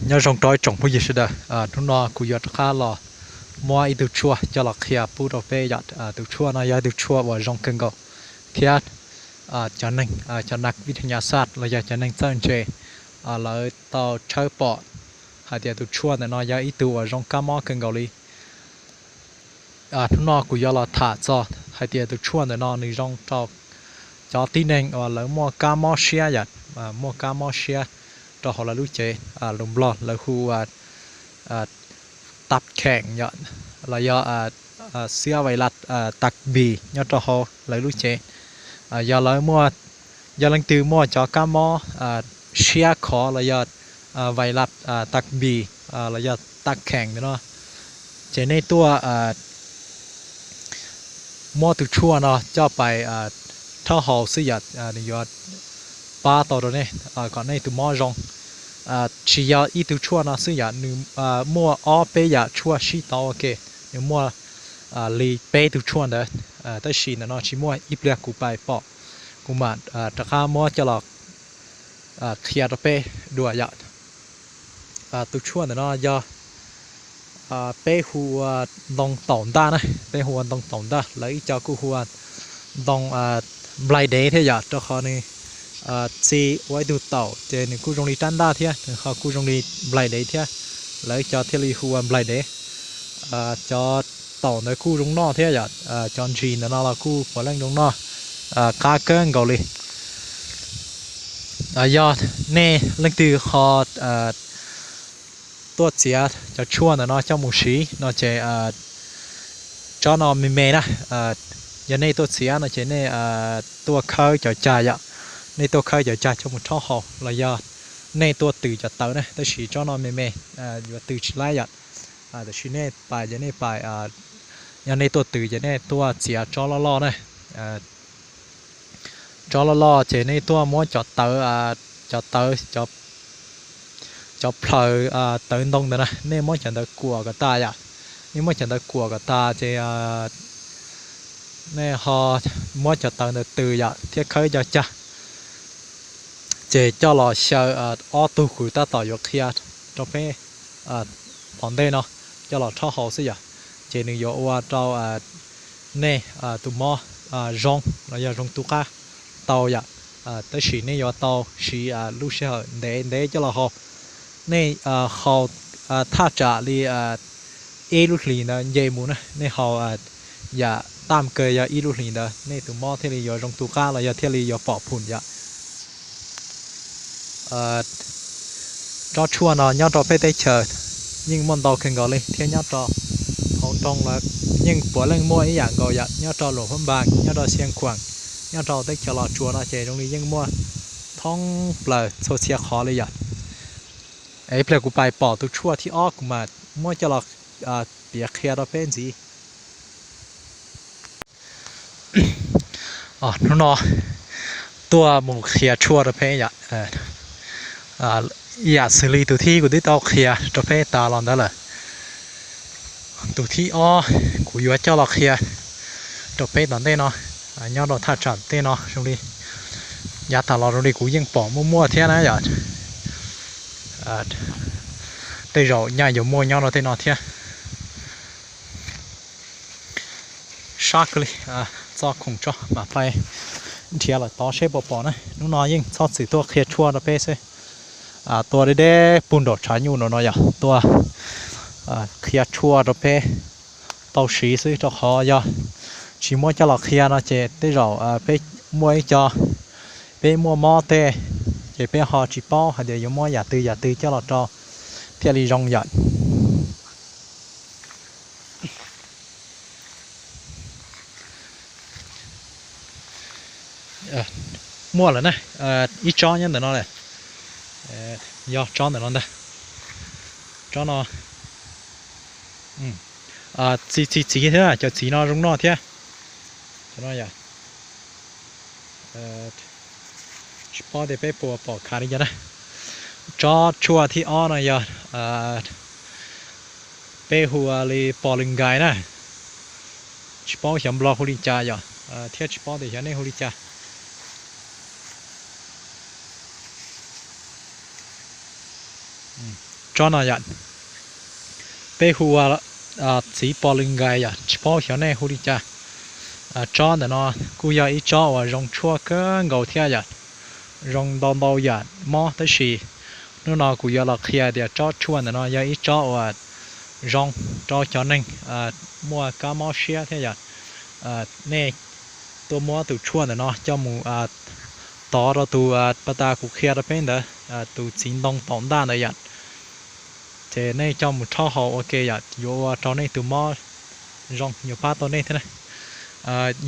Nyob zoo rau ib tsoom phooj ywg sawv daws, hnub no kuv yuav rov qab los muab ib tug tshuaj coj los qhia pub rau peb yom. Tus tshuaj no yog ib tug tshuaj uas zoo kawg nkaus thiab cov neeg, cov nas vij thas nyas xaj los yog cov neeg txawj ntse, lawv tau tshawb pom hais tias tus tshuaj ntawm no yog ib tug uas zoo kab mob kawg nkaus li. Hnub no kuv yuav los tham txog hais tias tus tshuaj ntawm no nws zoo rau cov tib neeg uas lawv muaj kab mob siab yom, muaj kab mob siab rau hauv lawv lub cev, lus Nplog lawv hu ua tap kheem yom, los yog xiab vais las tas npis nyob rau hauv lawv lub cev. Yog lawv muaj, yog leej twg muaj cov kab mob siab khov los yog vais las tas npis los yog tas kheem ntawm no, ces nej tuaj muab tus tshuaj no coj pais rhaub haus xwb yom, nws yuav pab tau rau nej kom nej tus mob zoo. Tsis yog ib tug tshuaj no xwb yom, nws muaj ob peb yam tshuaj sib tau ua ke, nws muaj li peb tug tshuaj ntawd, tab sis ntawm no tsis muaj, ib pliag kuv pais pom kuv mam rov qab muab coj los qhia rau peb dua yom. Tus tshuaj ntawm no yog peb hu ua ntoo taum ntaj na, peb hu ua ntoo taum ntaj, lawv ib co kuj hu ua ntoo nplaig dev thiab yom, rau qhov nws txi ua ib tug taum ces nws kuj zoo li rab ntaj thiab nws ho kuj zoo li nplaig dev thiab, lawv ib co thiaj li hu ua nplaig dev. Cov taum ntawd kuj zoo noj thiab yom, cov ntsis ntawm no los kuj puav leej zoo noj, qab kawg nkaus li. Yog nej leej twg ho tuaj txiav cov tshuaj ntawm no coj mus siv no ces tsob no me me na, yog nej tuaj txiav no ces nej tuaj khawb cov cag yom, nej tuaj khawb cov cag coj mus rhaub haus los yog nej tuaj tws cov tawv na, tab sis tsob no me me yuav tws tsis laib yom. Tiam sis nej pais ces nej pais, yog nej tuaj tws ces nej tuaj txiav tsob loj loj na. Tsob loj loj ces nej tuaj muab cov tawv, cov tawv, cov plaws tawv ntoo ntawd na, nej muab cov ntawd kuam kom tas yom. Nej muab cov ntawd kuam kom tas ces nej ho muab cov tawv ntawd tws yom thiab khawb cov cag, ces coj los xyaw ob tug kuv tab tom yuav qhia rau peb tom ntej no coj los rhaub haus xwb yom, ces nws yuav ua rau nej tus mob zoo los yog zoo tu qab tau yom. Tab sis nej yuav tau siv lub sij hawm ntev ntev coj los haus. Nej haus thaj tsam li ib lub hlis ntawd nce mus na, nej haus yam tam kawg yog ib lub hlis ntawd nej tus mob thiaj li yuav zoo tu qab los yog thiaj li yuav pom phom yom. Tsob tshuaj no nyob rau peb teb chaws yeej muaj ntau kawg nkaus li thiab nyob rau hauv nroog lawv yeej puav leej muaj ib yam nkaus yom, nyob rau Luam Phab Npas, nyob rau Xia Khuam, nyob rau teb chaws Los Tsuas no ces zoo li yeej muaj thoob plaws txhua txhia qhov li yom. Es ib pliag kuv pais pom tus tshuaj thib ob kuv mam muab coj los piav qhia rau peb ntxiv. Hnub no tuaj mus qhia tshuaj rau peb yom. Ib yam xws li tus thib ib kuv twb tau qhia rau peb tas los ntawd lawm, tus thib ob kuv yuav coj los qhia rau peb tom ntej no, nyob rau thaj tsam tej no zoo li yav tas los zoo li kuv yeej pom muaj muaj thiab na yom. Tej zaum nyaj yuav muaj nyob rau tej no thiab. Sab kawg li, txoj khoom tso mam pais nrhiav lawm tod seb puas pom na. Hnub no yeej txhob txwm tuaj qhia tshuaj rau peb xwb. Tuaj deb deb puag nraum tshav nyuj no no yog tuaj qhia tshuaj rau peb tau siv xwb, rau qhov yog tsis muab coj los qhia no ces tej zaum peb muaj ib co, peb muaj mob tej ces peb ho tsis paub hais tias yuav muab yam twg yam twg coj los rau thiaj li zoo yom. Muaj lawm na, ib tsob nyob ntawm no lawm, yog tsob ntawm no ntag. Tsob no txiv txiv txiv thiab, cov txiv no zoo noj thiab. Cov no yom, tsis paub tias peb puas pom khav li cas na. Tsob tshuaj thib ob no yog peb hu ua li pos lws nkais na, tsis paub xyov Nplog hu li cas yom, thiab tsis paub tias xyov nej hu li cas. Tsob no yom, peb hu ua txiv pos lwm nkais yom, tsis paub xyov nej hu li cas. Tsob ntawm no kuj yog ib tsob uas zoo tshuaj kawg nkaus thiab yom, zoo ntau ntau yam mob, tab sis hnub no kuv yuav los qhia tias tsob tshuaj ntawm no yog ib tsob uas zoo rau cov neeg muaj kab mob siab thiab yom. Nej tuaj muab tus tshuaj ntawm no coj mus tov rau tus pas tas kuv qhia rau peb ntawd, tus txiv ntoo taum ntaj ntawd yom. Ces nej coj mus rhaub haus ua ke yom, yuav ua rau nej tus mob zoo, yuav pab tau nej thiab.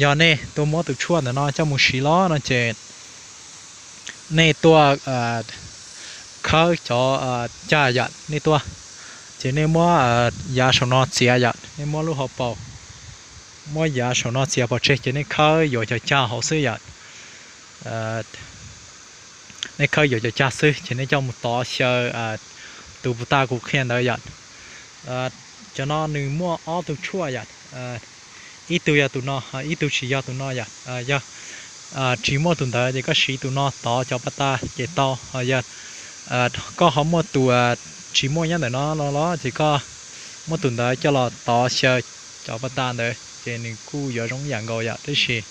Yog nej tuaj muab tus tshuaj ntawm no coj mus siv los no ces nej tuaj khawb cov cag yom, nej tuaj, ces nej muab yav saum no txiav yom, nej muab lub hauv paus, muab yav saum no txiav pov tseg ces nej khawb yuav cov cag hauv xwb yom. Nej khawb yuav cov cag xwb ces nej coj mus tov xyaw tus pas tas kuv qhia ntawd yom. Cov no nws muaj ob tug tshuaj yom, ib tug yog tus no, ib tug tsis yog tus no yom. Yog tsis muaj tus ntawd ces koj siv tus no tov cov pas tas ces tau. Ho yog koj ho muaj tus tsis muaj nyob ntawm no los ces koj muab tus ntawd coj los tov xyaw cov pas tas ntawd ces nws kuj yuav zoo ib yam nkaus yom. Tab sis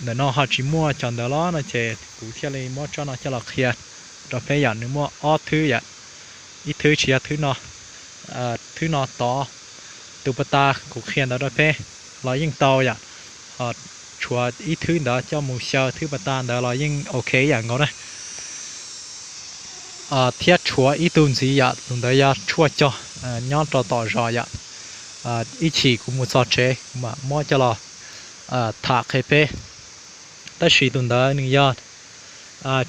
ntawm no ho tsis muaj cov ntawd los no ces kuv thiaj li muab tsob no coj los qhia rau peb yom. Nws muaj ob thwb yom, ib thwb tsis yog thwb no, thwb no tov tus pas tas kuv qhia ntawd rau peb los yeej tau yom. Ho tshuav ib thwb ntawd coj mus xyaw thwb pas tas ntawd los yeej ok ib yam nkaus na. Thiab tshuav ib tug ntxiv yom, tus ntawd yog tshuaj cog nyob rau tom zos yom. Ib chim kuv mus txog tsev kuv mam muab coj los tham qhia peb. Tab sis tus ntawd nws yog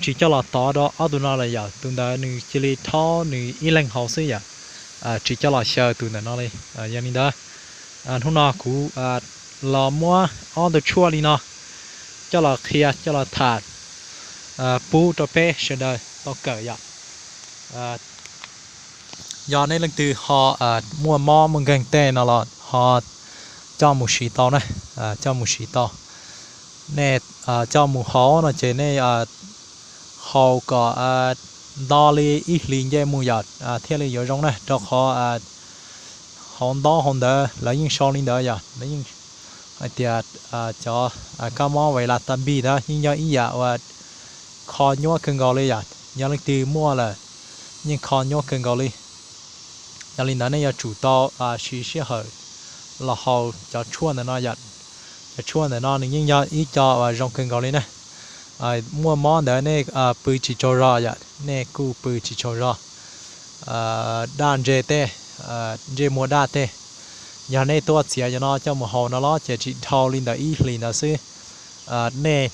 tsis coj los tov rau ob tug no lawm yom, tus ntawd nws cia li rhaub nws ib leeg hauv xwb yom, tsis coj los xyaw tus ntawm no li. Yog li ntawd, hnub no kuv los muab ob tug tshuaj li no coj los qhia coj los tham pub rau peb sawv daws tau kawm yom. Yog nej leej twg ho muaj mob muaj nkeeg tej no los ho coj mus siv tau na, coj mus siv tau. Nej coj mus haus no ces nej haus kom nto li ib hlis nce mus yom, thiaj li yuav zoo na, rau qhov hauv ntaub hauv ntawd lawv yeej sau li ntawd yom, lawv yeej hais tias cov kab mob vais las tas npis ntawd yeej yog ib yam uas kho nyuaj kawg nkaus li yom. Yog leej twg muaj lawm yeej kho nyuaj kawg nkaus li. Yog li ntawd nej yuav tsum tau siv sij hawm los haus cov tshuaj ntawm no yom. Cov tshuaj ntawm no nws yeej yog ib co uas zoo kawg nkaus li na. Muaj mob ntawd nej pw tsis tsaug zog yom, nej kuj pw tsis tsaug zog. Daj ntseg tej, ntsej muag daj tej, yog nej tuaj txiav cov no coj mus haus no los ces tsis dhau li ntawd ib hlis ntawd xwb, nej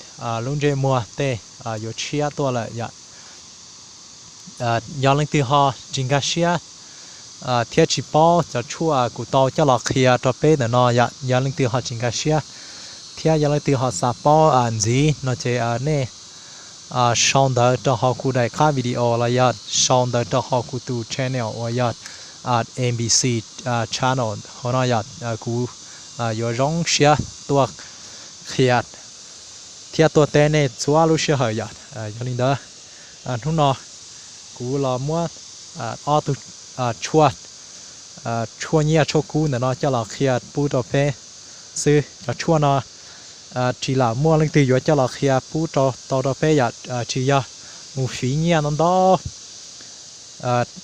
lub ntsej muag tej yuav tshiab tuaj lawm yom. Yog leej twg ho tsis nkag siab thiab tsis paub cov tshuaj kuv tau coj los qhia rau peb ntawm no yom, yog leej twg ho tsis nkag siab thiab yog leej twg ho xav paub ntxiv no ces nej sau ntawv rau hauv kuv daim qab video los yog sau ntawv rau hauv kuv tus channel uas yog MBC channel hauv no yom. Kuv yuav zoo siab tuaj qhia thiab tuaj teb nej txhua lub sij hawm yom. Yog li ntawd, hnub no kuv los muab ob tug tshuaj, tshuaj nyiaj tshuaj kub ntawm no coj los qhia pub rau peb xwb. Cov tshuaj no tsis lam muaj leej twg yuav coj los qhia pub tau rau peb yom, tsis yog mus fiv nyiaj ntau ntau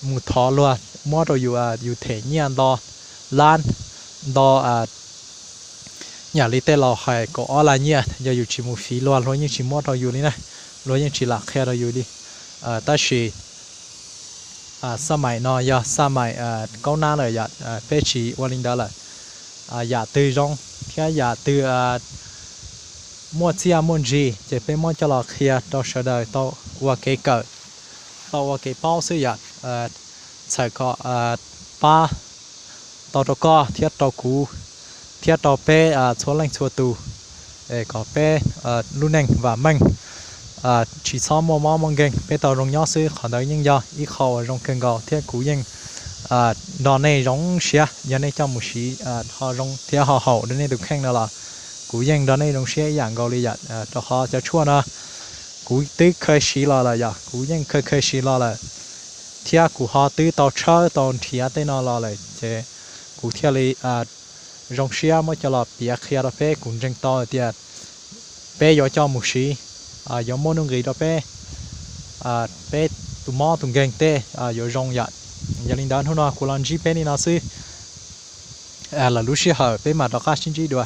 mus thov luag muab rau yus, yus them nyiaj nto lab, nto, yam li tej laus hais kaum ob lab nyiaj, yog yus tsis mus fiv luag, luag yeej tsis muab rau yus li na, luag yeej tsis lam qhia rau yus li. Tab sis xaj maim no yog xaj maim kaub nab lawm yom, peb tsis ua li ntawd lawm. Yam twg zoo thiab yam twg muaj txiaj muaj ntsig ces peb muab coj los qhia rau sawv daws tau ua kev kawm, tau ua kev paub xwb yom. Txhawm kom pab tau rau koj thiab rau kuv thiab rau peb txhua leej txhua tus, kom peb lub neej vam meej, tsis txhob muaj mob muaj nkeeg, peb tau zoo nyob xwb. Qhov ntawd yeej yog ib qho uas zoo kawg nkaus thiab kuv yeej nrog nej zoo siab. Yog nej coj mus siv ho zoo thiab ho haum rau nej tus kheej no los kuv yeej nrog nej zoo siab ib yam nkaus li yom. Rau qhov cov tshuaj no kuv twb khaws siv los lawm yom, kuv yeej khaws khaws siv los lawm, thiab kuv ho twb tau tshawb tau nrhiav tej no los lawm ces kuv thiaj li zoo siab muab coj los piav qhia rau peb. Kuv ntseeg tau tias peb yuav coj mus siv, yuav muaj nuj nqis rau peb, peb tus mob tus nkeeg tej yuav zoo yom. Yog li ntawd hnub no kuv los ntsib peb li no xwb, lwm lub sij hawm peb mam rov qab sib ntsib dua.